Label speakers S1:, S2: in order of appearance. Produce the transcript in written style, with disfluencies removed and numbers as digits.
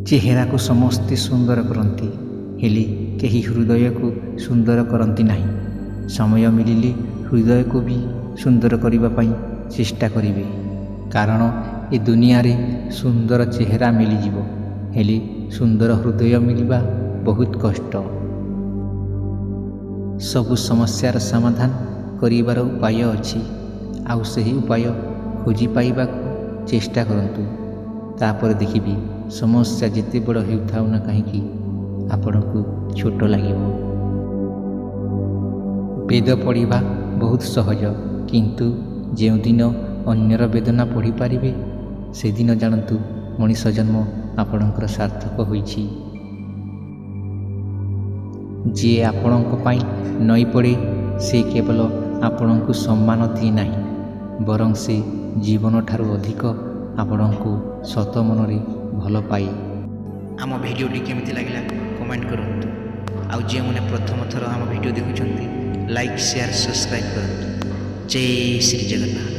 S1: ଚେହେରାକୁ ସମସ୍ତେ ସୁନ୍ଦର କରନ୍ତି, ହେଲେ କେହି ହୃଦୟକୁ ସୁନ୍ଦର କରନ୍ତି ନାହିଁ। ସମୟ ମିଳିଲେ ହୃଦୟକୁ ବି ସୁନ୍ଦର କରିବା ପାଇଁ ଚେଷ୍ଟା କରିବେ, କାରଣ ଏ ଦୁନିଆରେ ସୁନ୍ଦର ଚେହେରା ମିଳିଯିବ, ହେଲେ ସୁନ୍ଦର ହୃଦୟ ମିଳିବା ବହୁତ କଷ୍ଟ। ସବୁ ସମସ୍ୟାର ସମାଧାନ କରିବାର ଉପାୟ ଅଛି, ଆଉ ସେହି ଉପାୟ ଖୋଜି ପାଇବାକୁ ଚେଷ୍ଟା କରନ୍ତୁ। ତାପରେ ଦେଖିବେ, ସମସ୍ୟା ଯେତେ ବଡ଼ ହେଉଥାଉ ନା କାହିଁକି, ଆପଣଙ୍କୁ ଛୋଟ ଲାଗିବ। ବେଦ ପଢ଼ିବା ବହୁତ ସହଜ, କିନ୍ତୁ ଯେଉଁଦିନ ଅନ୍ୟର ବେଦନା ପଢ଼ିପାରିବେ, ସେଦିନ ଜାଣନ୍ତୁ ମଣିଷ ଜନ୍ମ ଆପଣଙ୍କର ସାର୍ଥକ ହୋଇଛି। ଯିଏ ଆପଣଙ୍କ ପାଇଁ ନଇଁ ପଡ଼େ, ସେ କେବଳ ଆପଣଙ୍କୁ ସମ୍ମାନ ଦିଏ ନାହିଁ, ବରଂ ସେ ଜୀବନଠାରୁ ଅଧିକ ଆପଣଙ୍କୁ ସତ ମନରେ ଭଲ ପାଏ।
S2: ଆମ ଭିଡ଼ିଓଟି କେମିତି ଲାଗିଲା କମେଣ୍ଟ କରନ୍ତୁ। ଆଉ ଯେଉଁମାନେ ପ୍ରଥମ ଥର ଆମ ଭିଡ଼ିଓ ଦେଖୁଛନ୍ତି, ଲାଇକ୍, ସେୟାର, ସବସ୍କ୍ରାଇବ୍ କରନ୍ତୁ। ଜୟ ଶ୍ରୀ ଜଗନ୍ନାଥ।